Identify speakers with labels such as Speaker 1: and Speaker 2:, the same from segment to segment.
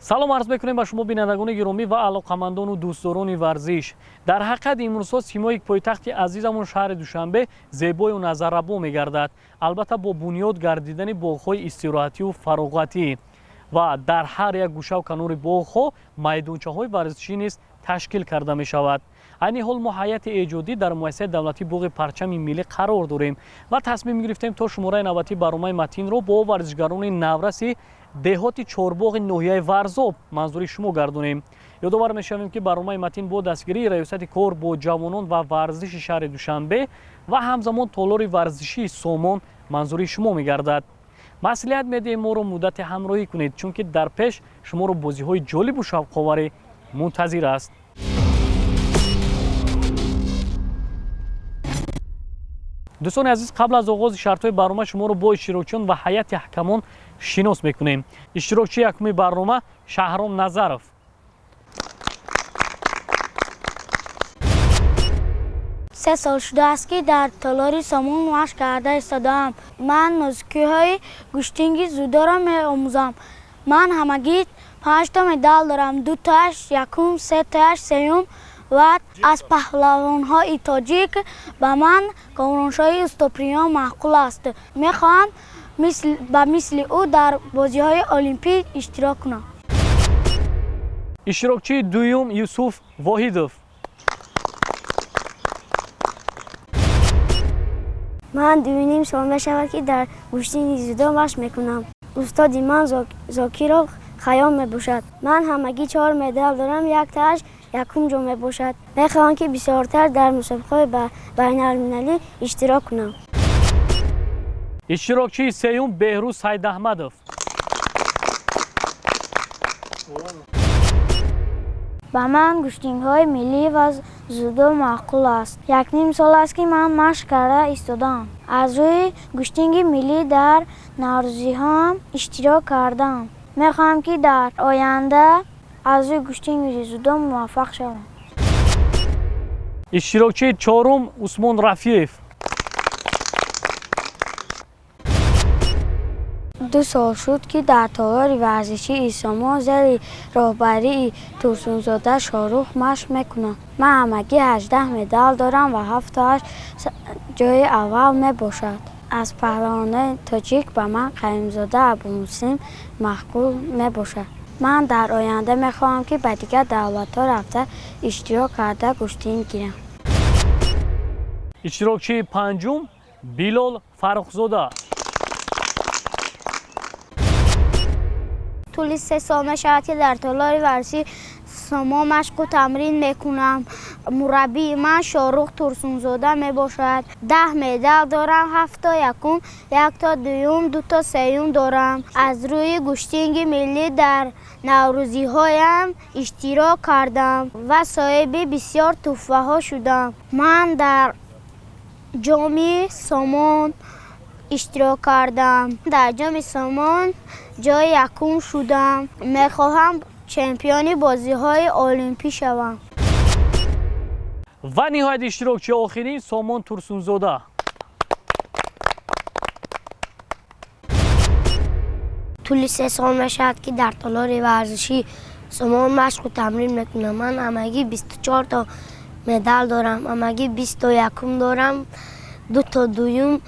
Speaker 1: Салом арз мекунем ба шумо бинандагони гиромӣ ва алоқамандону дӯстдорони варзиш. Дар ҳақиқат имрӯзҳо симои пойтахти азизамон шаҳри Душанбе зебою назаррабо мегардад, албатта бо бунёд гардидани боғҳои истироҳатию фароғатӣ ва дар ҳар як гӯшаву канори боғҳо майдончаҳои варзишӣ низ ташкил карда мешавад. Айни ҳол мо ҳайати эҷодӣ дар муассисаи давлатии боғи парчами миллӣ қарор дорем ва тасмим гирифтем то шумораи навбатии барномаи Матинро бо варзишгарони навраси деҳоти Чорбоғи ноҳияи Варзоб манзури шумо гардонем. Ёдовар мешавем, ки барномаи Матин бо дастгирии раёсати кор бо ҷавонон ва варзиши шаҳри Душанбе ва ҳамзамон толори варзишии Сомон манзури шумо мегардад. Маслиҳат медиҳем моро муддате ҳамроҳӣ кунед, чунки дар пеш шуморо бозиҳои ҷолибу шавқоварӣ мунтазир аст. Дӯстони азиз, қабл аз оғози шартҳои барнома шуморо бо иштирокчиён ва ҳайати ҳакамон шинос мекунем. Иштирокчии якуми барнома Шаҳром Назаров.
Speaker 2: 3 сол шудааст, ки дар толори Сомон машқ карда истодаам. Ман нозукиҳои гӯштинги зудоро меомӯзам. Ман ҳамагӣ 5 медал дорам: 2 тааш якум, 3 тааш сеюм ва аз паҳлавонҳои тоҷик ба ман Комроншоҳи Устоприён маъқул аст. Мехоҳам ба мисли ӯ дар бозиҳои олимпӣ иштирок кунам.
Speaker 1: Иштирокчии дуюм Юсуф Воҳидов.
Speaker 3: Ман 2.5 сол мешавад, ки дар гӯштини зудо машқ мекунам. Устоди ман Зокиров Хайём мебошад. Ман ҳамагӣ 4 медал дорам, яктааш якум ҷо мебошад. Мехоҳам, ки бисёртар дар мусобиқаҳои байналмилалӣ иштирок кунам.
Speaker 1: Иштирокчии сеюм Беҳрӯз Сайдаҳмадов.
Speaker 2: Ба ман гӯштингҳои миллӣ ва зудо маъқул аст. 1.5 сол аст, ки ман машқ карда истодаам. Аз рӯи гӯштинги миллӣ дар наврӯзиҳоам иштирок кардам. Мехоҳам, ки дар оянда аз рӯи гӯштинги зудо муваффақ шавам.
Speaker 1: Иштирокчии чорум Усмон Рафиев.
Speaker 2: 2 сол шуд, ки дар толори варзишии Сомон зери роҳбарии Турсунзода Шоҳрух машқ мекунам. Ман ҳамагӣ 18 медал дорам ва 7тааш ҷои аввал мебошад. Аз паҳлавонони тоҷик ба ман Қаюмзода Абумуслим маъқул мебошад. Ман дар оянда мехоҳам, ки ба дигар давлатҳо рафта иштирок карда гӯштин гирам.
Speaker 1: Иштирокчии панҷум Билол Фаррухзода.
Speaker 2: Тӯли 3 сол мешавад, ки дар толори варзишии Сомон машқу тамрин мекунам. Мураббии ман Шоҳрух Турсунзода мебошад. 10 медал дорам, 7 якум, 1 дуюм, 2 сеюм дорам. Аз рӯи гӯштинги миллӣ дар наврӯзиҳоям иштирок кардам ва соҳиби бисёр тӯҳфаҳо шудам. Ман дар ҷоми Сомон иштирок кардам. Дар ҷоми Сомон ҷои якум шудам. Мехоҳам чемпиони бозиҳои олимпӣ шавам.
Speaker 1: Ва ниҳоят иштирокчии охирин Сомон Турсунзода.
Speaker 3: Тӯли 3 сол мешавад, ки дар толори варзишии Сомон машқу тамрин мекунам. Ман ҳамагӣ 24 то медал дорам, ҳамагӣ 20 то якум дорам, 2 то дуюм,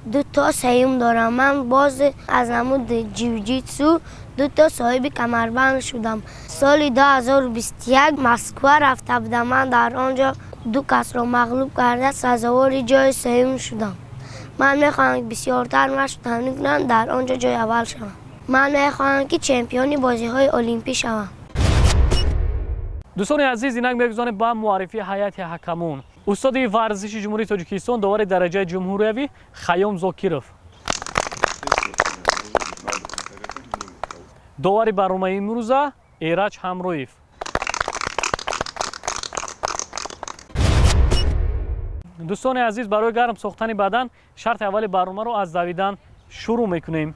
Speaker 3: 2 то сеюм дорам. Ман боз аз намуди ҷиу-ҷитсу 2 то соҳиби камарбанд шудам. Соли 2021 Москва рафта будам. Ман дар он ҷо 2 касро мағлуб карда сазовори ҷои сеюм шудам. Ман мехоҳам бисёртар машқ тамрин кунам, дар он ҷо ҷои аввал шавам. Ман мехоҳам, ки чемпиони бозиҳои олимпӣ шавам.
Speaker 1: Дӯстони азиз, инак мегузорем ба муаррифии ҳайати ҳакамон. Устоди варзиши Ҷумҳурии Тоҷикистон, довари дараҷаи ҷумҳуриявӣ Хайём Зокиров. Довари барномаи имрӯза Эраҷ Ҳамроев. Дӯстони азиз, барои гарм сохтани бадан шарти аввали барномаро аз давидан шурӯъ мекунем.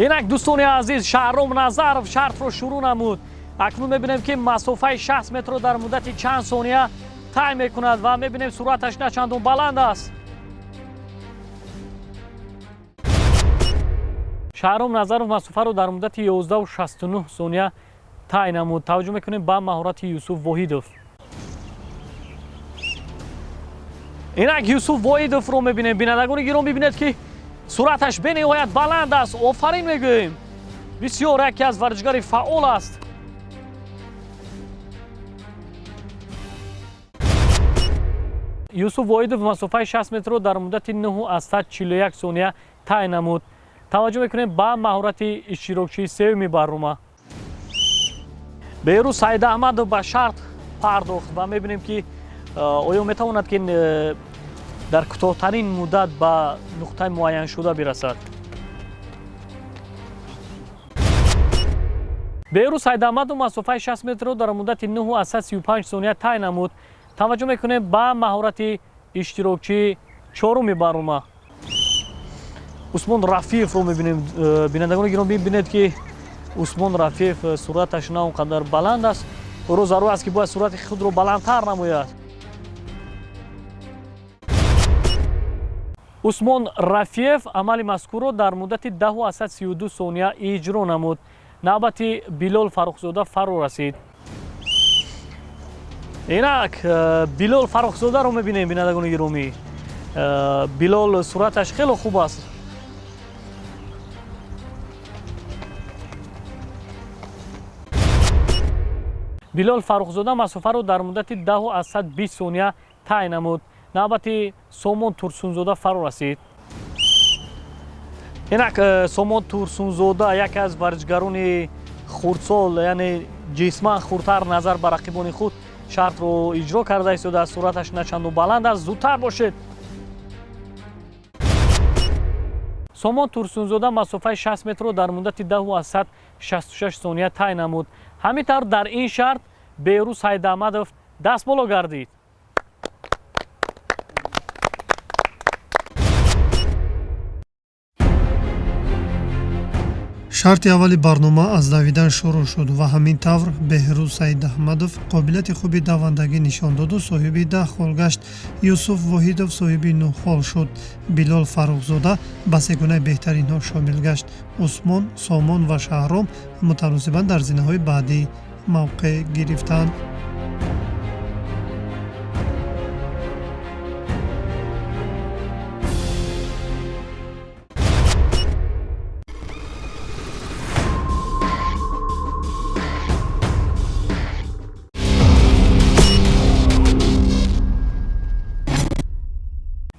Speaker 1: Инак дӯстони азиз, Шаҳром Назаров шартро шурӯъ намуд. Акнун мебинем, ки масофаи 60 метрро дар муддати чанд сония тай мекунад ва мебинем суръаташ на чандон баланд аст. Шаҳром Назаров масофаро дар муддати 11,69 сония тай намуд. Таваҷҷӯҳ мекунем ба маҳорати Юсуф Воҳидов. Инак Юсуф Воҳидовро мебинем. Бинандагони гиром, бибинед, ки суръаташ бениҳоят баланд аст. Офарин мегӯем. Бисёр яке аз варзишгари фаъол аст. Юсуф Воҳидов масофаи 60 метрро дар муддати 9,41 сония тай намуд. Таваҷҷӯҳ мекунем ба маҳорати иштирокчии сеюми барнома. Беҳрӯз Саидаҳмадов ба шарт пардохт ва мебинем, ки оё метавонад, ки дар кӯтоҳтарин муддат ба нуқтаи муайяншуда бирасад. Беҳрӯз Саидаҳмадов масофаи 60 метрро дар муддати 9,35 сония тай намуд. Таваҷҷӯҳ мекунем ба маҳорати иштирокчии чоруми барнома. Усмон Рафиевро мебинем. Бинандагони гиром, бибинед, ки Усмон Рафиев суръаташ на он қадар баланд аст. Ӯро зарур аст, ки бояд суръати худро баландтар намояд. Усмон Рафиев амали мазкурро дар муддати 10,32 сония иҷро намуд. Навбати Билол Фаррухзода фаро расид. Инак Билол Фаррухзодаро мебинем, бинандагони гиромӣ. Билол суръаташ хеле хуб аст. Билол Фаррухзода масофаро дар муддати 10,20 сония тай намуд. Навбати Сомон Турсунзода фаро расид. Инак Сомон Турсунзода яке аз варзишгарони хурдсол, яъне ҷисман хурдтар назар ба рақибони худ, шартро иҷро карда истодааст. Суръаташ на чандон баланд аст. Зудтар бошед. Сомон Турсунзода масофаи 60 метрро дар муддати 10,66 сония тай намуд. Ҳамин тавр дар ин шарт Беҳрӯз Саидаҳмадов дастболо гардид.
Speaker 4: Шарти аввали барнома аз давидан шурӯъ шуд ва ҳамин тавр Беҳрӯз Саидаҳмадов қобилияти хуби давандагӣ нишон доду соҳиби 10 хол гашт. Юсуф Воҳидов соҳиби 9 хол шуд. Билол Фаррухзода ба сегунаи беҳтаринҳо шомил гашт. Усмон, Сомон ва Шаҳром мутаносибан дар зинаҳои баъдӣ мавқеъ гирифтанд.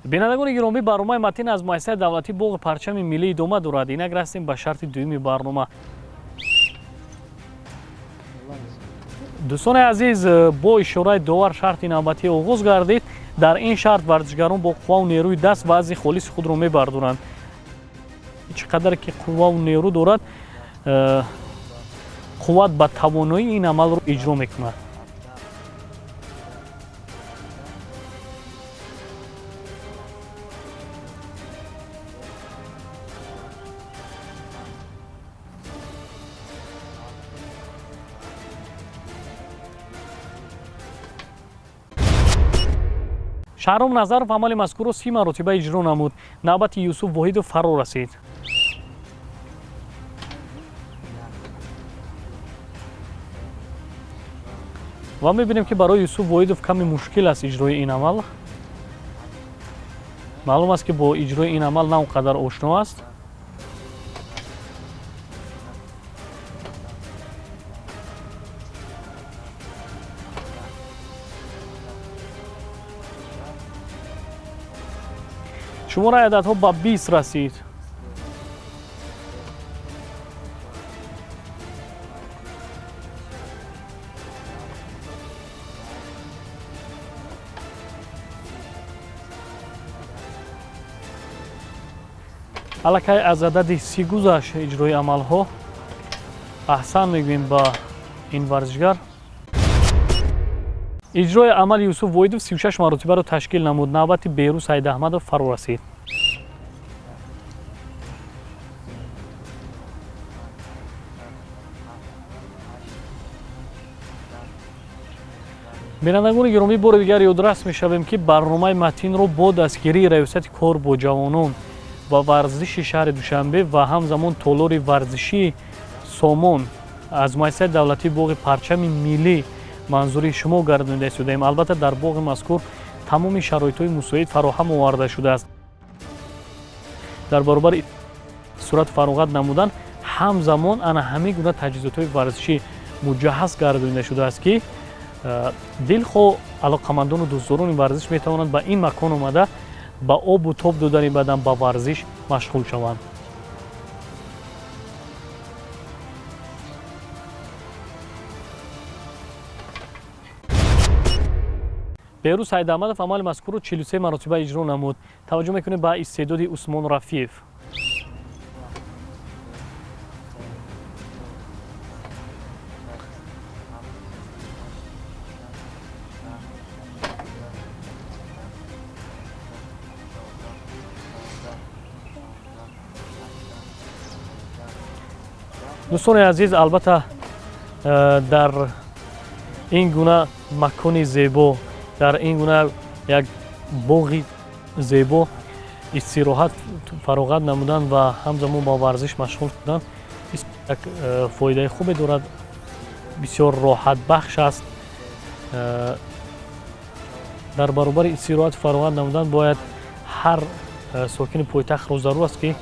Speaker 1: Бинандагони гиромӣ, барномаи Матин аз муассисаи давлатии Боғи парчами миллӣ идома дорад. Инак расидем ба шарти дуюми барнома. Дӯстони азиз, бо ишораи довар шарти навбатӣ оғоз гардид. Дар ин шарт варзишгарон бо қувваву нерӯи даст вазни холиси худро мебардоранд. Чӣ қадар ки қувваву нерӯ дорад, қувват ба тавоноии ин амалро иҷро мекунад. Шаҳром Назаров амали мазкурро 30 маротиба иҷро намуд. Навбати Юсуф Воҳидов фаро расид. Ва мебинем, ки барои Юсуф Воҳидов каме мушкил аст иҷрои ин амал. Маълум аст, ки бо иҷрои ин амал на он қадар ошно аст. Шумораи ададҳо ба 20 расид. Аллакай аз адади 30 гузашт иҷрои амалҳо. Аҳсан мегӯем ба ин варзишгар. Иҷрои амали Юсуф Воҳидов 36 маротибаро ташкил намуд. Навбати Беҳрӯз Саидаҳмадов фаро расид. Бинандагони гиромӣ, бори дигар ёдрас мешавем, ки барномаи Матинро бо дастгирии Раёсати кор бо ҷавонон Ва варзиши шаҳри Душанбе ва ҳамзамон толори варзишии Сомон аз муассисаи давлатии боғи Парчами Миллӣ манзури шумо гардонида истодаем. Албатта, дар боғи мазкур тамоми шароитҳои мусоид фароҳам оварда шудааст. Дар баробари сурат фароғат намудан, ҳамзамон ана ҳамин гуна таҷҳизотҳои варзишӣ муҷаҳҳаз гардонида шудааст, ки дилхоҳ алоқамандону дӯстдорони варзиш метавонанд ба ин макон омада, ба обу тоб додани бадан, ба варзиш машғул шаванд. Беҳрӯз Саидаҳмадов амали мазкурро 43 маротиба иҷро намуд. Таваҷҷӯҳ мекунем ба истеъдоди Усмон Рафиев. Дӯстони азиз, албатта, дар ин гуна макони зебо, дар ин гуна як боғи зебо истироҳат фароғат намудан ва ҳамзамон ба варзиш машғул шудан як фоидаи хубе дорад, бисёр роҳатбахш аст. Дар баробари истироҳат фароғат намудан бояд ҳар сокини пойтахтро зарур аст, ки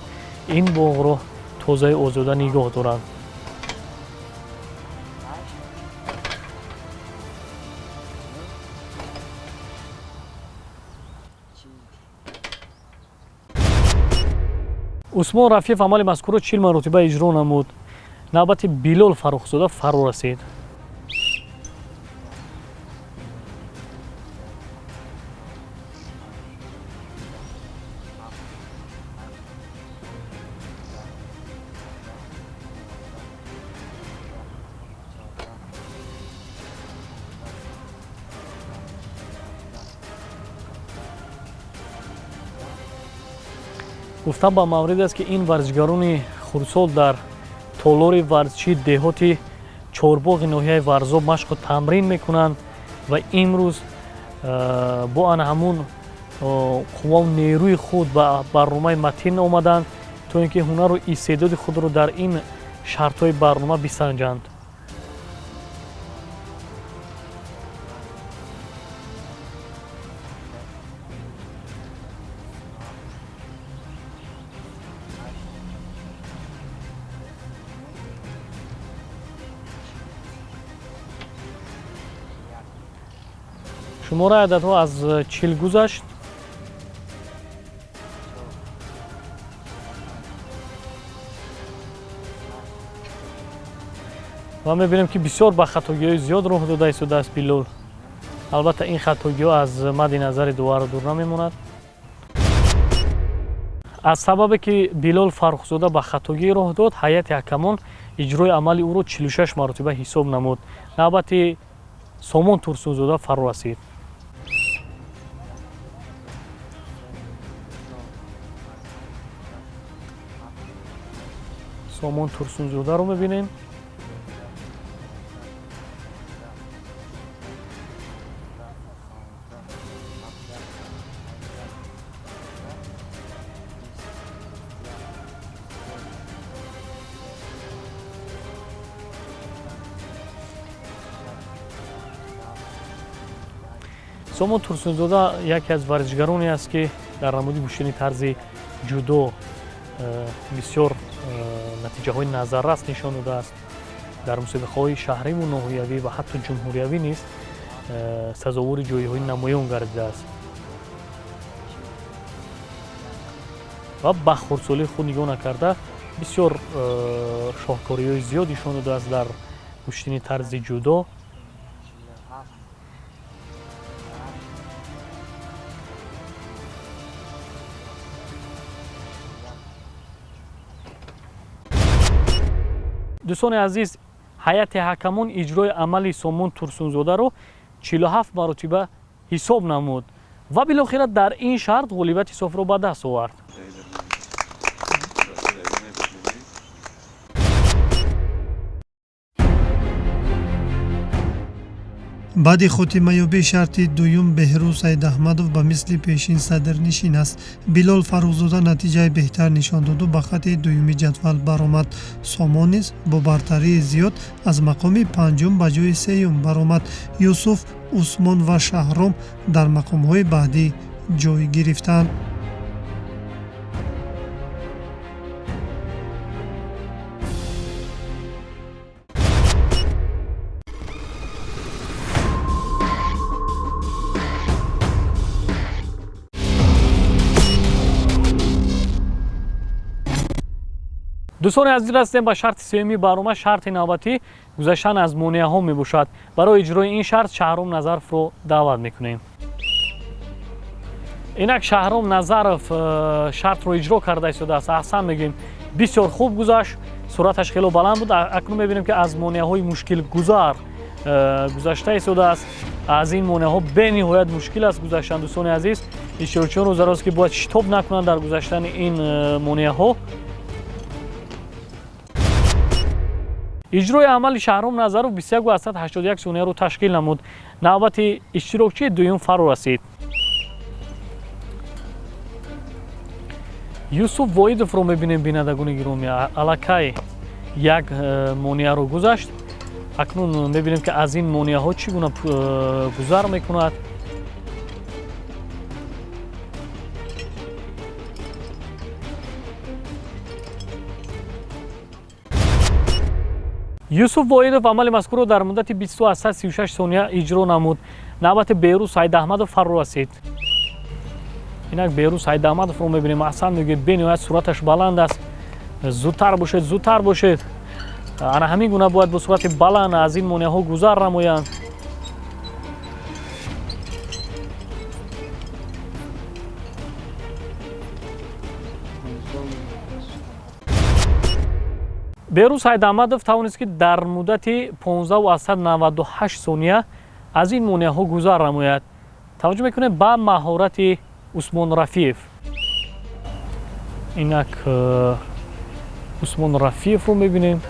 Speaker 1: ин боғро тозаи озода нигоҳ доранд. Усмон Рафиев амали мазкурро 40 маротиба иҷро намуд. Навбати Билол Фаррухзода фаро расид. Гуфтан ба маврид аст, ки ин варзишгарони хурдсол дар толори варзишии деҳоти Чорбоғи ноҳияи Варзоб машқу тамрин мекунанд ва имрӯз бо ана ҳамун қуввау нерӯи худ ба барномаи Матин омаданд, то ин ки ҳунару истеъдоди худро дар ин шартҳои барнома бисанҷанд. Шумораи ададҳо аз 40 гузашт. Ва мебинем, ки бисёр ба хатогиҳои зиёд роҳ дода истодааст Билол. Албатта, ин хатогиҳо аз мадди назари доварро дур намемонад. Аз сабабе ки Билол Фаррухзода ба хатогӣ роҳ дод, ҳайати ҳакамон иҷрои амали ӯро 46 маротиба ҳисоб намуд. Навбати Сомон Турсунзода фаро расид. Сомон Турсунзодаро мебинем. Сомон Турсунзода яке аз варзишгароне аст, ки дар намуди гӯштини тарзи ҷудо бисёр натиҷаҳои назаррас нишон додааст. Дар мусобиқаҳои шаҳриву ноҳиявӣ ва ҳатто ҷумҳуриявӣ низ сазовори ҷойҳои намоён гардидааст ва ба хурдсолии худ нигоҳ накарда, бисёр шоҳкориҳои зиёд нишон додааст дар гӯштини тарзи ҷудо. Дӯстони азиз, ҳайати ҳакамон иҷрои амали Сомон Турсунзодаро 47 маротиба ҳисоб намуд ва билохира дар ин шарт ғолибияти софро ба даст овард.
Speaker 4: Баъди хотимаёбии шарти дуюм Беҳрӯз Саидаҳмадов ба мисли пешин садрнишин аст. Билол Фаррухзода натиҷаи беҳтар нишон доду ба хати дуюми ҷадвал баромад. Сомон низ бо бартарии зиёд аз мақоми панҷум ба ҷои сеюм баромад. Юсуф, Усмон ва Шаҳром дар мақомҳои баъдӣ ҷой гирифтанд.
Speaker 1: Дӯстони азиз, расидем ба шарти сеюми барнома. Шарти навбатӣ гузаштан аз монеаҳо мебошад. Барои иҷрои ин шарт Шаҳром Назаровро даъват мекунем. Инак Шаҳром Назаров шартро иҷро карда истодааст. Аҳсан мегӯем, бисёр хуб гузашт, суръаташ хело баланд буд. Акнун мебинем, ки аз монеаҳои мушкилгузар гузашта истодааст. Аз ин монеаҳо бениҳоят мушкил аст гузаштан. Дӯстони азиз, иштирокчиёнро зарур аст, ки бояд шитоб накунанд дар гузаштани ин монеаҳо. Иҷрои амали Шаҳром Назаров 21,81 сонияро ташкил намуд. Навбати иштирокчии дуюм фаро расид. Юсуф Воидовро мебинем, бинандагони гиромӣ, аллакай як монеаро гузашт. Акнун мебинем, ки аз ин монеаҳо чӣ гуна гузар мекунад. Юсуф Воидов амали мазкурро дар муддати 22,36 сония иҷро намуд. Навбати Беҳрӯз Саидаҳмадов фаро расид. Инак Беҳрӯз Саидаҳмадовро мебинем. Аҳсан мегӯяд, бениҳоят суръаташ баланд аст. Зудтар бошед, зудтар бошед. Ана ҳамин гуна бояд бо суръати баланд аз ин монеаҳо гузар намоянд. Беҳрӯз Саидаҳмадов тавонист, ки дар муддати 15,98 сония аз ин монеаҳо гузар намояд. Таваҷҷӯҳ мекунем ба маҳорати Усмон Рафиев. Инак Усмон Рафиевро мебинем.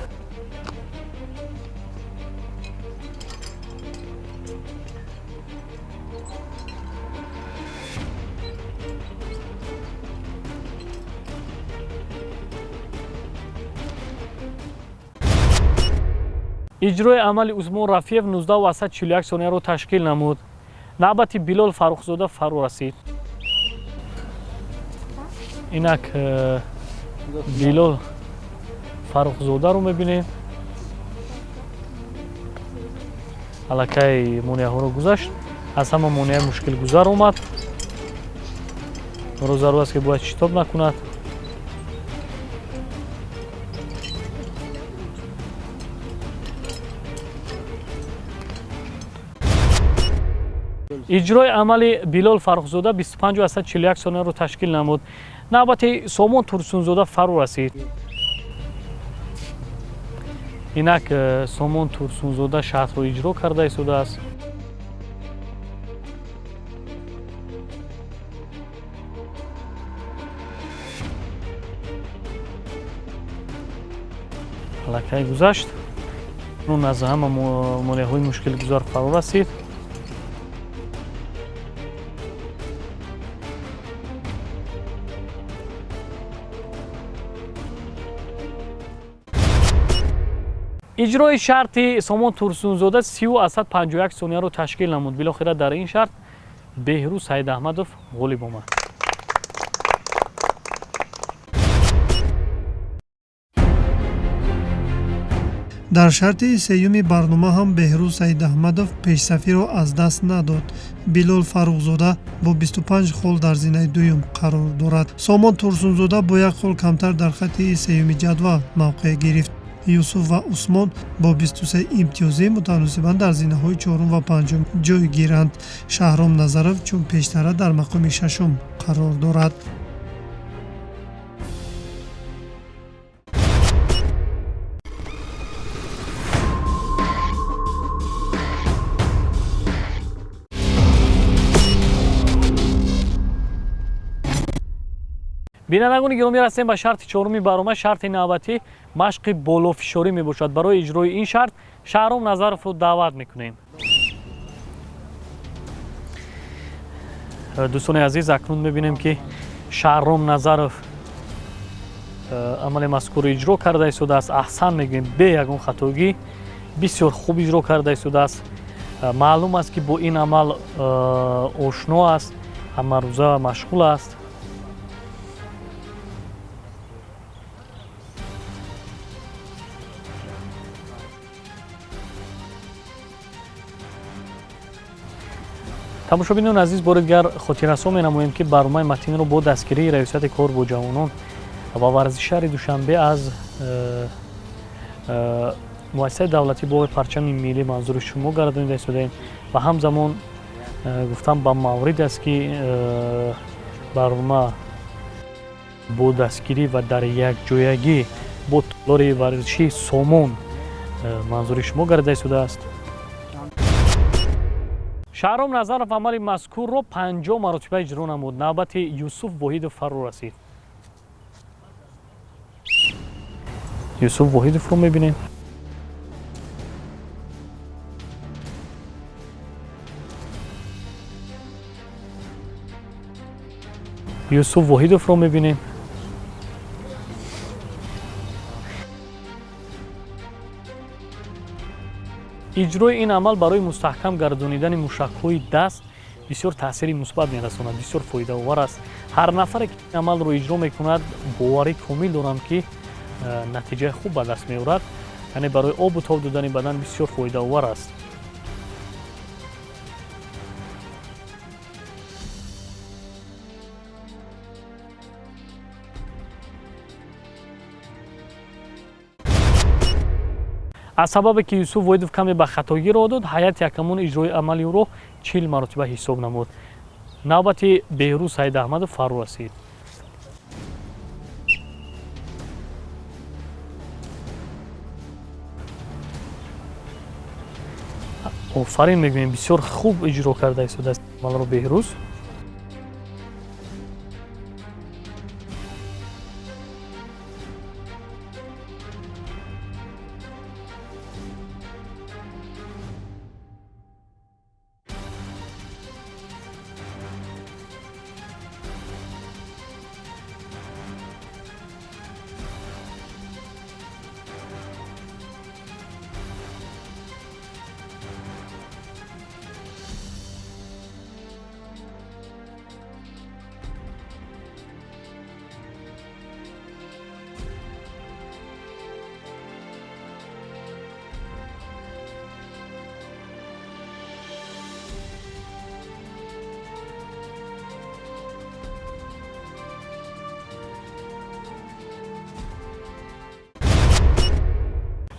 Speaker 1: Иҷрои амали Усмон Рафиев 19,41 сонияро ташкил намуд. Навбати Билол Фаррухзода фаро расид. Инак Билол Фаррухзодаро мебинем. Аллакай монеаҳоро гузашт. Аз ҳама монеаи мушкилгузар омад. Ро зарур аст, ки бояд шитоб накунад. Иҷрои амали Билол Фаррухзода 25,41 сонияро ташкил намуд. Навбати Сомон Турсунзода фаро расид. Инак Сомон Турсунзода шартро иҷро карда истодааст. Аллакай гузашт. Нун аз ҳама монеаҳои мушкилгузар фаро расид. Иҷрои шарти Сомон Турсунзода 30,51 сонияро ташкил намуд. Билохира дар ин шарт Беҳрӯз Саидаҳмадов ғолиб омад.
Speaker 4: Дар шарти сеюми барнома ҳам Беҳрӯз Саидаҳмадов пешсафиро аз даст надод. Билол Фаррухзода бо 25 хол дар зинаи дуюм қарор дорад. Сомон Турсунзода бо як хол камтар дар хати сеюми ҷадвал мавқеъ гирифт. Юсуф ва Усмон бо 23 имтиёзӣ мутаносибан дар зинаҳои чорум ва панҷум ҷой гиранд. Шаҳром Назаров чун пештара дар мақоми шашум қарор дорад.
Speaker 1: Бинандагони гиромӣ, расем ба шарти чоруми барнома. Шарти навбатӣ машқи болофишорӣ мебошад. Барои иҷрои ин шарт Шаҳром Назаровро даъват мекунем. Дӯстони азиз, акнун мебинем, ки Шаҳром Назаров амали мазкурро иҷро карда истодааст. Аҳсан мегӯем, бе ягон хатогӣ бисёр хуб иҷро карда истодааст. Маълум аст, ки бо ин амал ошно аст, ҳамарӯза машғул аст. Тамошобинони азиз, бори дигар хотиррасон менамоем, ки барномаи Матинро бо дастгирии Раёсати кор бо ҷавонон ва варзиши шаҳри Душанбе аз муассисаи давлатии Боғи парчами миллӣ манзури шумо гардонида истодаем ва ҳамзамон гуфтам ба маврид аст, ки барнома бо дастгирӣ ва дар якҷоягӣ бо толори варзишии Сомон манзури шумо гардида истодааст. Шаҳром Назаров амали мазкурро 50 маротиба иҷро намуд. Навбати Юсуф Воҳидов фаро расид. Юсуф Воҳидовро мебинем. Юсуф Воҳидовро мебинем. Иҷрои ин амал барои мустаҳкам гардонидани мушакҳои даст бисёр таъсири мусбат мерасонад, бисёр фоидаовар аст. Ҳар нафаре, ки ин амалро иҷро мекунад, боварӣ комил дорам, ки натиҷаи хуб ба даст меорад, яъне барои обу тоб додани бадан бисёр фоидаовар аст. Аз сабабе ки Юсуф Воҳидов каме ба хатогӣ роҳ дод, ҳайати ҳакамон иҷрои амали ӯро 40 маротиба ҳисоб намуд. Навбати Беҳрӯз Саидаҳмадов фаро расид. Офарин мегӯем, бисёр хуб иҷро карда истодааст амалро Беҳрӯз.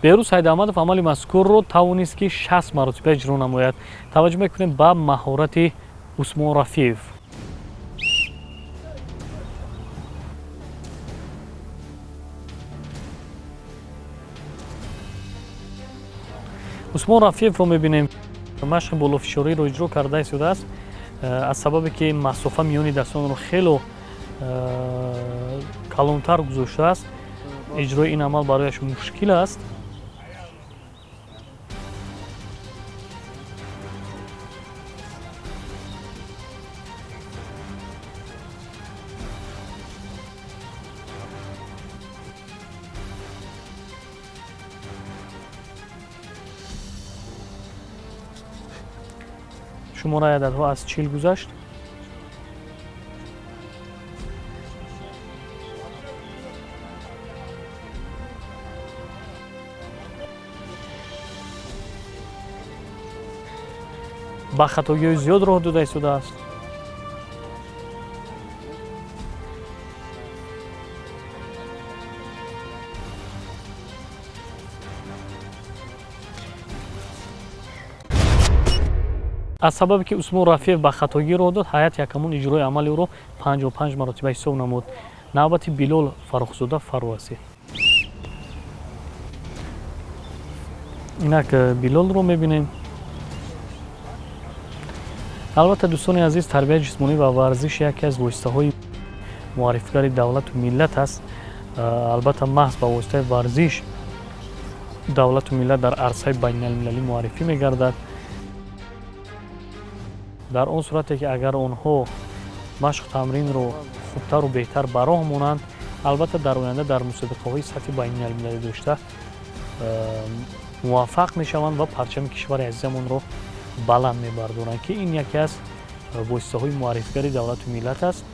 Speaker 1: Беҳрӯз Саидаҳмадов амали мазкурро тавонист, ки 60 маротиба иҷро намояд. Таваҷҷӯҳ мекунем ба маҳорати Усмон Рафиев. Усмон Рафиевро мебинем, машқи болофишориро иҷро карда истодааст. Аз сабабе ки масофа миёни дастонро хело калонтар гузоштааст, иҷрои ин амал барояш мушкил аст. Шумораи ададҳо аз 40 гузашт. Ба хатогиҳои зиёд роҳ дода истодааст. Аз сабабе ки Усмон Рафиев ба хатогӣ роҳ дод, ҳайати ҳакамон иҷрои амали ӯро 55 маротиба ҳисоб намуд. Навбати Билол Фаррухзода фаро расид. Инак Билолро мебинем. Албатта, дӯстони азиз, тарбияи ҷисмонӣ ва варзиш яке аз воситаҳои муаррифигари давлату миллат аст. Албатта, маҳз ба воситаи варзиш давлату миллат дар арсаи байналмилалӣ муаррифӣ мегардад. Дар он сурате ки агар онҳо Машқу тамринро хубтару беҳтар ба роҳ монанд. Албатта, дар оянда дар мусобиқаҳои сатҳи байналмилалӣ дошта муваффақ мешаванд ва парчами кишвари азизамонро баланд мебардоранд, ки ин яке аз воситаҳои муаррифигари давлату миллат аст.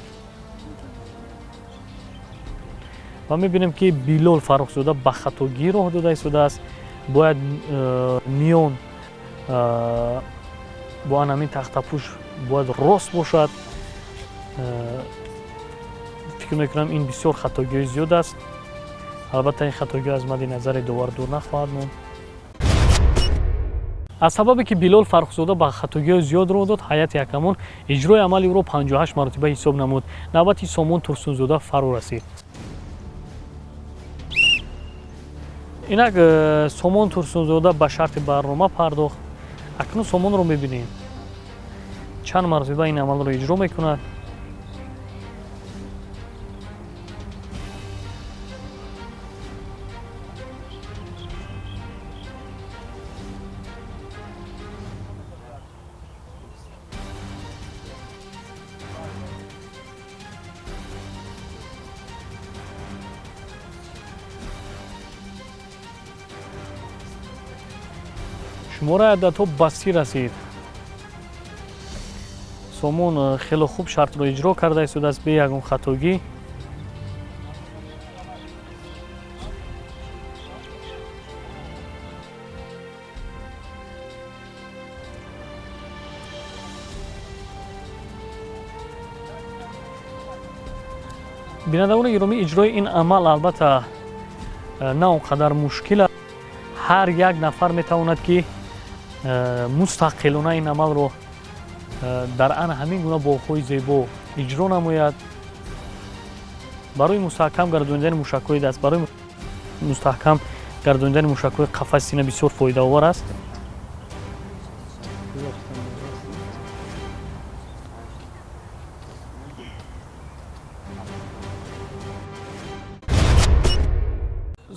Speaker 1: Ва мебинем, ки Билол Фаррухзода ба хатогӣ роҳ дода истодааст. Бояд миён бо ан ҳамин тахтапӯш бояд рост бошад. Фикр мекунам, ин бисёр хатогиҳои зиёд аст. Албатта, ин хатогиҳо аз мадди назари довар дур нахоҳад монд. Аз сабабе ки Билол Фаррухзода ба хатогиҳои зиёд роҳ дод, ҳайати ҳакамон иҷрои амали ӯро 58 маротиба ҳисоб намуд. Навбати Сомон Турсунзода фаро расид. Инак Сомон Турсунзода ба шарти барнома пардохт. Акнун Сомонро мебинем, чанд маротиба ин амалро иҷро мекунад. Шумораи ададҳо ба 30 расид. Сомон хеле хуб шартро иҷро карда истодааст бе ягон хатогӣ. Бинандагони гиромӣ, иҷрои ин амал албатта на он қадар мушкил аст. Ҳар як нафар метавонад, ки мустақилона ин амалро дар ана ҳамин гуна боғҳои зебо иҷро намояд. Барои мустаҳкам гардонидани мушакҳои даст, барои мустаҳкам гардонидани мушакҳои қафаси сина бисёр фоидаовар аст.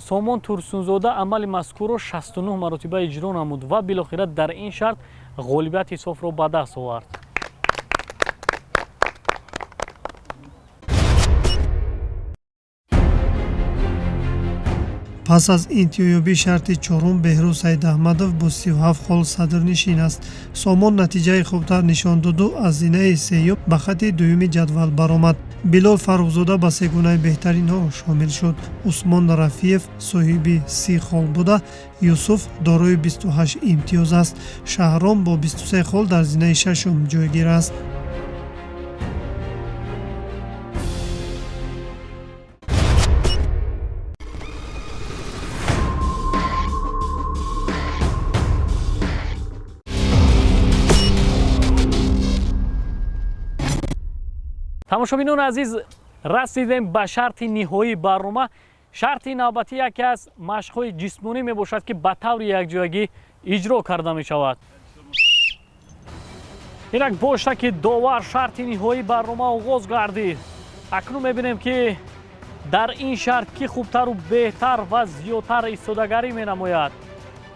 Speaker 1: Сомон Турсунзода амали мазкурро 69 маротиба иҷро намуд ва билохира дар ин шарт ғолибияти ҳисобро ба даст овард.
Speaker 4: Пас аз интиҳоёбии шарти чорум, Беҳрӯз Саидаҳмадов бо 37 хол садрнишин аст. Сомон натиҷаи хубтар нишон доду аз зинаи сеюм ба хатти дуюми ҷадвал баромад. Билол Фаррухзода ба сегунаи беҳтаринҳо шомил шуд. Усмон Рафиев соҳиби 30 хол буда, Юсуф дорои 28 имтиёз аст. Шаҳром бо 23 хол дар зинаи шашум ҷойгир аст.
Speaker 1: Тамошобинони азиз, расидем ба шарти ниҳоии барнома. Шарти навбатӣ яке аз машқҳои ҷисмонӣ мебошад, ки ба таври якҷоягӣ иҷро карда мешавад. Инак бошад, ки довар шарти ниҳоии барнома оғоз гардид. Акнун мебинем, ки дар ин шарт кӣ хубтару беҳтар ва зиёдтар истодагарӣ менамояд.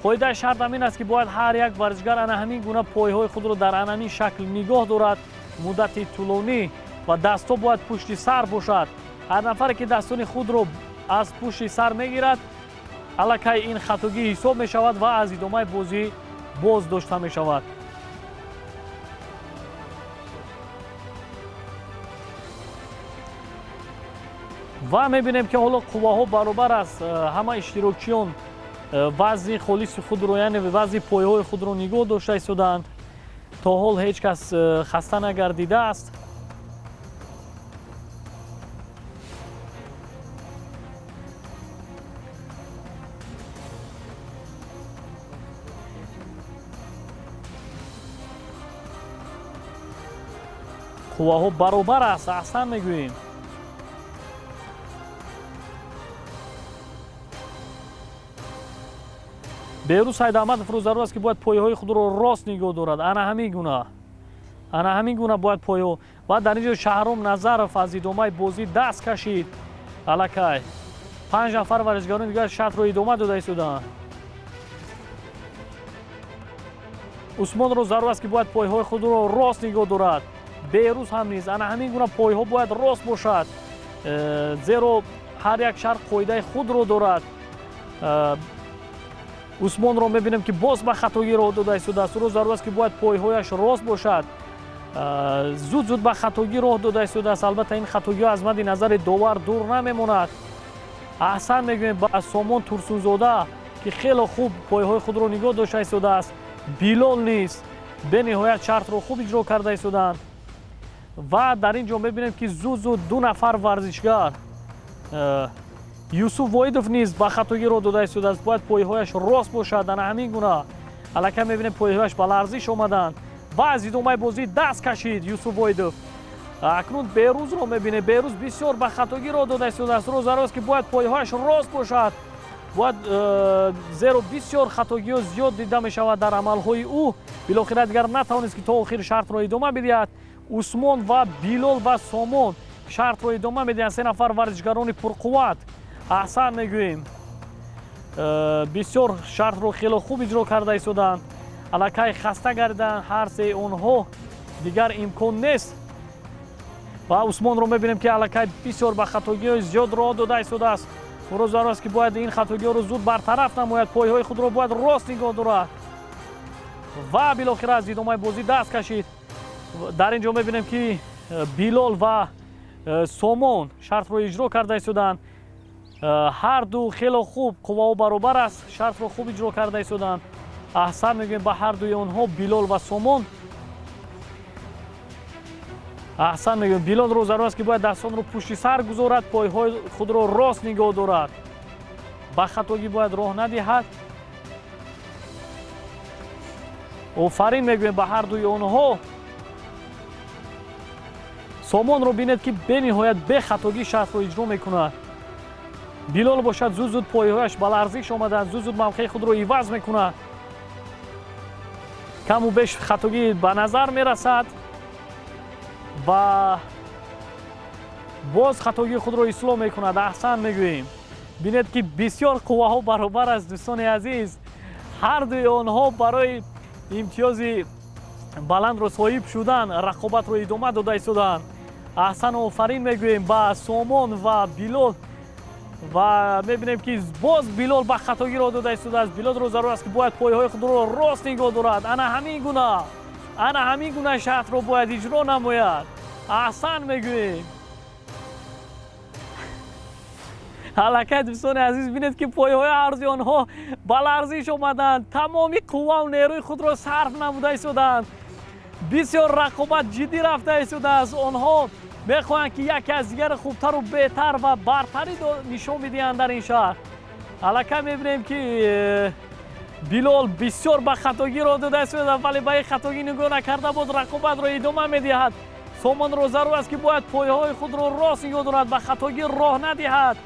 Speaker 1: Қоидаи шарт ҳамин аст, ки бояд ҳар як варзишгар ана ҳамин гуна пойҳои худро дар ана ҳамин шакл нигоҳ дорад муддати тӯлонӣ ва дастҳо бояд пушти сар бошад. Ҳар нафаре ки дастони худро аз пушти сар мегирад, аллакай ин хатогӣ ҳисоб мешавад ва аз идомаи бозӣ боз дошта мешавад. Ва мебинем, ки ҳоло қувваҳо баробар аст. Ҳама иштирокчиён вазни холиси худро, яъне вазни пойҳои худро нигоҳ дошта истодаанд. То ҳол ҳеҷ кас хаста нагардидааст. Қувваҳо баробар аст, аҳсан мегӯем. Беҳрӯз Саидаҳмадовро зарур аст, ки бояд пойҳои худро рост нигоҳ дорад. Ана ҳамин гуна, ана ҳамин гуна бояд пойҳо. Ва дар ин ҷо Шаҳром Назаров аз идомаи бозӣ даст кашид. Аллакай 5 нафар варзишгарони дигар шартро идома дода истодаанд. Усмонро зарур аст, ки бояд пойҳои худро рост нигоҳ дорад. Беҳрӯз ҳам низ ана ҳамин гуна пойҳо бояд рост бошад, зеро ҳар як шарт қоидаи худро дорад. Усмонро мебинем, ки боз ба хатогӣ роҳ дода истодааст. Ӯро зарур аст, ки бояд пойҳояш рост бошад. Зуд зуд ба хатогӣ роҳ дода истодааст. Албатта, ин хатогиҳо аз мадди назари довар дур намемонад. Аҳсан мегӯем ба Сомон Турсунзода, ки хеле хуб пойҳои худро нигоҳ дошта истодааст. Билол низ бениҳоят шартро хуб иҷро карда истодаанд. Ва дар ин ҷо мебинем, ки зуд зуд ду нафар варзишгар, Юсуф Воҳидов низ ба хатогӣ роҳ дода истодааст. Бояд пойҳояш рост бошад. Ана ҳамин гуна аллакай мебинем, пойҳояш ба ларзиш омаданд ва аз идомаи бозӣ даст кашид Юсуф Воҳидов. Акнун Беҳрӯзро мебинем. Беҳрӯз бисёр ба хатогӣ роҳ дода истодааст. Ӯро зарур аст, ки бояд пойҳояш рост бошад, бояд, зеро бисёр хатогиҳо зиёд дида мешавад дар амалҳои ӯ. Билохира дигар натавонист, ки то охир шартро идома бидиҳад. Усмон ва Билол ва Сомон шартро идома медиҳанд. Се нафар варзишгарони пурқувват. Аҳсан мегӯем, бисёр шартро хеле хуб иҷро карда истодаанд. Аллакай хаста гардиданд ҳар сеи онҳо, дигар имкон нест. Ва Усмонро мебинем, ки аллакай бисёр ба хатогиҳои зиёд роҳ дода истодааст. Ӯро зарур аст, ки бояд ин хатогиҳоро зуд бартараф намояд, пойҳои худро бояд рост нигоҳ дорад. Ва билохира аз идомаи бозӣ даст кашид. Дар ин ҷо мебинем, ки Билол ва Сомон шартро иҷро карда истодаанд. Ҳар ду хеле хуб, қувваҳо баробар аст, шартро хуб иҷро карда истодаанд. Аҳсан мегӯем ба ҳар дуи онҳо, Билол ва Сомон. Аҳсан мегӯем. Билолро зарур аст, ки бояд дастонро пушти сар гузорад, пойҳои худро рост нигоҳ дорад, ба хатогӣ бояд роҳ надиҳад. Офарин мегӯем ба ҳар дуи онҳо. Сомонро бинед, ки бениҳоят бехатогӣ шартро иҷро мекунад. Билол бошад, зуд зуд пойҳояш ба ларзиш омаданд, зуд зуд мавқеи худро иваз мекунад. Каму беш хатогӣ ба назар мерасад ва боз хатогии худро ислоҳ мекунад. Аҳсан мегӯем. Бинед, ки бисёр қувваҳо баробар аст, дӯстони азиз. Ҳар дуи онҳо барои имтиёзи баландро соҳиб шудан рақобатро идома дода истодаанд. Аҳсану офарин мегӯем ба Сомон ва Билол. Ва мебинем, ки боз Билол ба хатогӣ роҳ дода истодааст. Билолро зарур аст, ки бояд пойҳои худро рост нигоҳ дорад. Ана ҳамин гуна, ана ҳамин гуна шартро бояд иҷро намояд. Аҳсан мегӯем. Аллакай, дӯстони азиз, бинед, ки пойҳои ҳарзи онҳо ба ларзиш омаданд, тамоми қуввау нерӯи худро сарф намуда истодаанд. Бисёр рақобат ҷиддӣ рафта истодааст. Онҳо мехоҳанд, ки яке аз дигари хубтару беҳтар ва бартарӣ нишон бидиҳанд дар ин шаҳр. Аллакай мебинем, ки Билол бисёр ба хатогӣ роҳ дода истодааст, вале ба ин хатогӣ нигоҳ накарда боз рақобатро идома медиҳад. Сомонро зарур аст, ки бояд пойҳои худро рост нигоҳ дорад, ба хатогӣ роҳ надиҳад.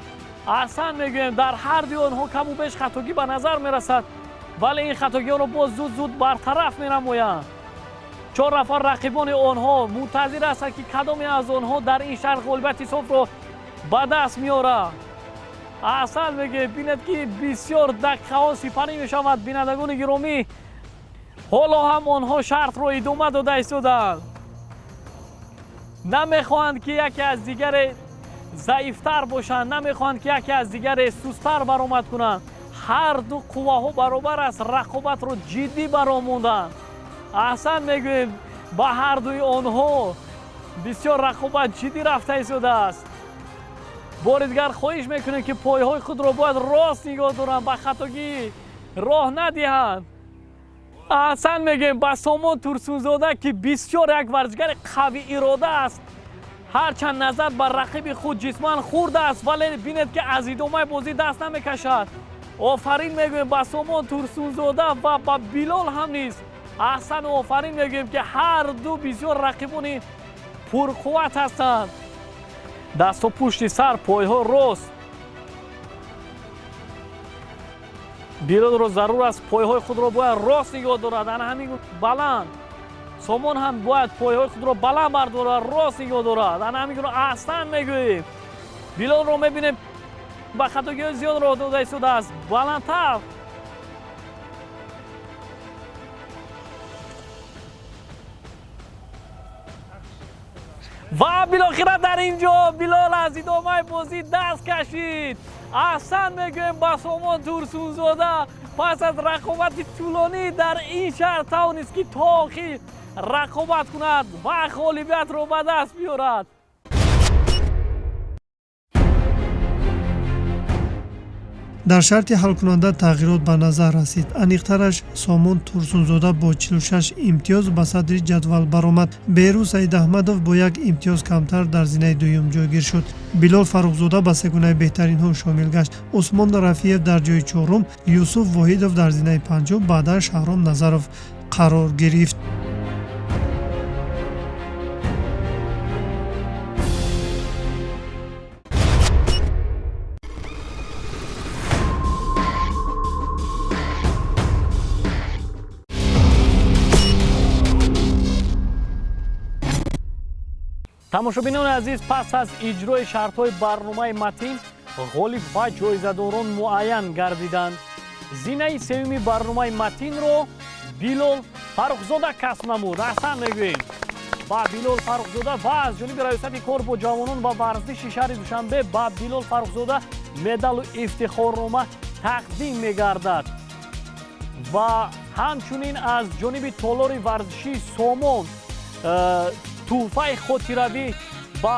Speaker 1: Аҳсан мегӯем. Дар ҳар дуи онҳо каму беш хатогӣ ба назар мерасад, вале ин хатогиҳоро боз зуд зуд бартараф менамоянд. Чор нафар рақибони онҳо мунтазир ҳастанд, ки кадоме аз онҳо дар ин шаҳр ғолибияти ҳисобро ба даст меорад. Аҳсан мегӯем. Бинед, ки бисёр дақиқаҳо сипарӣ мешавад, бинандагони гиромӣ. Ҳоло ҳам онҳо шартро идома дода истодаанд. Намехоҳанд, ки яке аз дигаре заифтар бошанд, намехоҳанд, ки яке аз дигаре сустар баромад кунанд. Ҳар ду қувваҳо баробар аст, рақобатро ҷиддӣ баромонданд. Аҳсан мегӯем ба ҳар дуи онҳо. Бисёр рақобат ҷиддӣ рафта истодааст. Бори дигар хоҳиш мекунем, ки пойҳои худро бояд рост нигоҳ доранд, ба хатогӣ роҳ надиҳанд. Аҳсан мегӯем ба Сомон Турсунзода, ки бисёр як варзишгари қавиирода аст. Ҳарчанд назар ба рақиби худ ҷисман хурд аст, вале бинед, ки аз идомаи бозӣ даст намекашад. Офарин мегӯем ба Сомон Турсунзода ва ба Билол ҳам низ. Аҳсану офарин мегӯем, ки ҳар ду бисёр рақибони пурқувват ҳастанд. Дастҳо пушти сар, пойҳо рост. Билолро зарур аст, пойҳои худро бояд рост нигоҳ дорад, ана ҳамин баланд. Сомон ҳам бояд пойҳои худро баланд бардорад, рост нигоҳ дорад, ана ҳамин гуна. Аҳсан мегӯем. Билолро мебинем, ба хатогиҳои зиёд роҳ дода истодааст. Баландтар. Ва билохира дар ин ҷо Билол аз идомаи бозӣ даст кашид. Аҳсан мегӯем ба Сомон Турсунзода. Пас аз рақобати тӯлонӣ дар ин шаҳр тавонист, ки то охир рақобат кунад ва ғолибиятро ба даст биёрад.
Speaker 4: Дар шарти ҳалкунанда тағйирот ба назар расид. Аниқтараш, Сомон Турсунзода бо 46 имтиёз ба садри ҷадвал баромад. Беҳрӯз Саидаҳмадов бо як имтиёз камтар дар зинаи дуюм ҷойгир шуд. Билол Фаррухзода ба сегунаи беҳтаринҳо шомил гашт. Усмон Рафиев дар ҷои чорум, Юсуф Воҳидов дар зинаи панҷум, баъдан Шаҳром Назаров қарор гирифт.
Speaker 1: Тамошобинони азиз, пас аз иҷрои шартҳои барномаи Матин ғолиб ва ҷоизадорон муайян гардиданд. Зинаи сеюми барномаи Матинро Билол Фаррухзода касб намуд. Аҳсан мегӯем ба Билол Фаррухзода ва аз ҷониби Раёсати кор бо ҷавонон ва варзиши шаҳри Душанбе ба Билол Фаррухзода медалу ифтихорнома тақдим мегардад ва ҳамчунин аз ҷониби толори варзишии Сомон тӯҳфаи хотиравӣ ба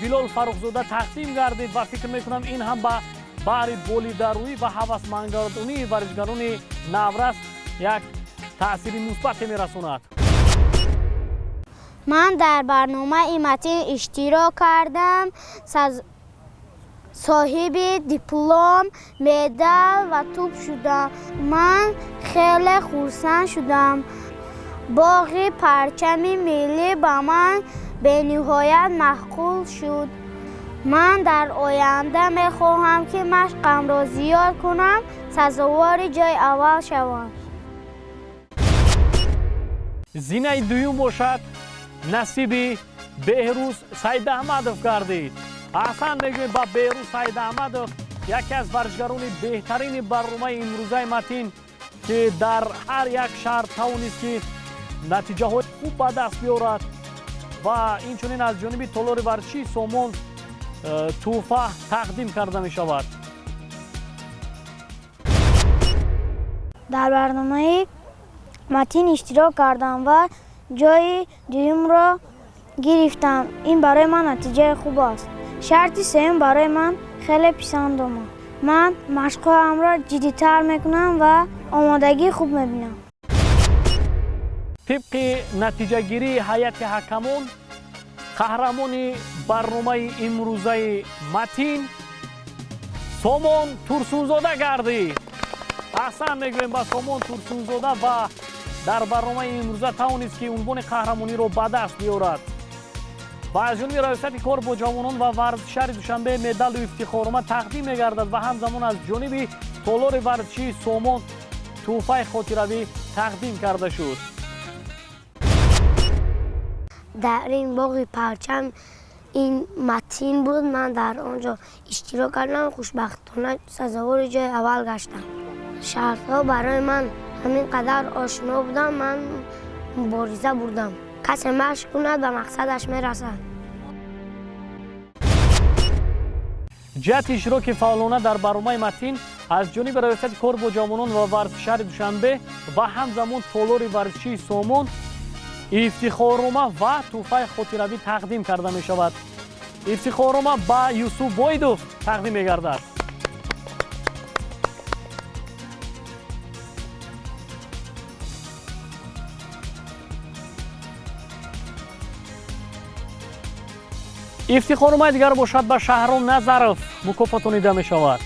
Speaker 1: Билол Фаррухзода тақдим гардид ва фикр мекунам, ин ҳам ба баҳри болидарӯӣ ва ҳавасмандгардонии варзишгарони наврас як таъсири мусбате мерасонад.
Speaker 2: Ман дар барномаи Матин иштирок кардам, соҳиби диплом, медал ва тӯб шудам. Ман хеле хурсанд шудам. Боғи парчами миллӣ ба ман бениҳоят маъқул шуд. Ман дар оянда мехоҳам, ки машқамро зиёд кунам, сазовори ҷои аввал шавам.
Speaker 1: Зинаи дуюм бошад насиби Беҳрӯз Саидаҳмадов гардид. Аҳсан мегӯем ба Беҳрӯз Саидаҳмадов, яке аз варзишгарони беҳтарини барномаи имрӯзаи Матин, ки дар ҳар як шаҳр тавонист, ки натиҷаҳои хуб ба даст биёрад ва инчунин аз ҷониби толори варзишии Сомон тӯҳфа тақдим карда мешавад.
Speaker 2: Дар барномаи Матин иштирок кардам ва ҷои дуюмро гирифтам. Ин барои ман натиҷаи хуб аст. Шарти сеюм барои ман хеле писанд омад. Ман машқҳоямро ҷиддитар мекунам ва омодагии хуб мебинам.
Speaker 1: Тибқи натиҷагирии ҳайати ҳакамон, қаҳрамони барномаи имрӯзаи Матин Сомон Турсунзода гардид. Аҳсан мегӯем ба Сомон Турсунзода ва дар барномаи имрӯза тавонист, ки унвони қаҳрамониро ба даст биёрад ва аз ҷониби Раёсати кор бо ҷавонон ва варзиши шаҳри Душанбе медалу ифтихорнома тақдим мегардад ва ҳамзамон аз ҷониби толори варзишии Сомон тӯҳфаи хотиравӣ тақдим карда шуд.
Speaker 3: Дар ин боғи парчам ин Матин буд. Ман дар он ҷо иштирок кардам, хушбахтона сазовори ҷои аввал гаштам. Шартҳо барои ман ҳамин қадар ошно будам, ман мубориза бурдам. Касе машқ кунад, ба мақсадаш мерасад.
Speaker 1: Ҷиҳати иштироки фаъолона дар барномаи Матин аз ҷониби Раёсати кор бо ҷавонон ва варзиши шаҳри Душанбе ва ҳамзамон толори варзишии Сомон ифтихорнома ва тӯҳфаи хотиравӣ тақдим карда мешавад. Ифтихорнома ба Юсуф Воҳидов тақдим мегардад. Ифтихорномаи дигар бошад ба Шаҳром Назаров мукофотонида мешавад.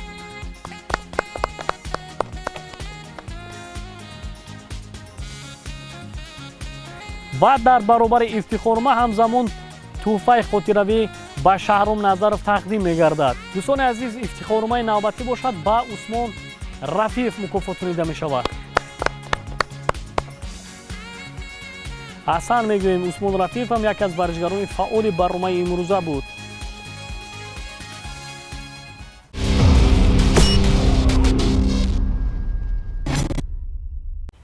Speaker 1: Ва дар баробари ифтихорнома ҳамзамон тӯҳфаи хотиравӣ ба Шаҳром Назаров тақдим мегардад. Дӯстони азиз, ифтихорномаи навбатӣ бошад ба Усмон Рафиев мукофотонида мешавад. Аҳсан мегӯем, Усмон Рафиев ҳам яке аз варзишгарони фаъоли барномаи имрӯза буд.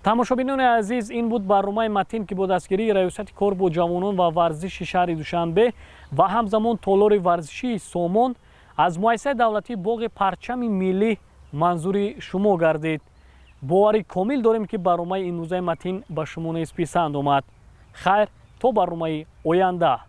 Speaker 1: Тамошобинони азиз, ин буд барномаи Матин, ки бо дастгирии Раёсати кор бо ҷавонон ва варзиши шаҳри Душанбе ва ҳамзамон толори варзишии Сомон аз муассисаи давлатии боғи Парчами Миллӣ манзури шумо гардид. Боварӣ комил дорем, ки барномаи имрӯзаи Матин ба шумо низ писанд омад. Хайр, то барномаи оянда.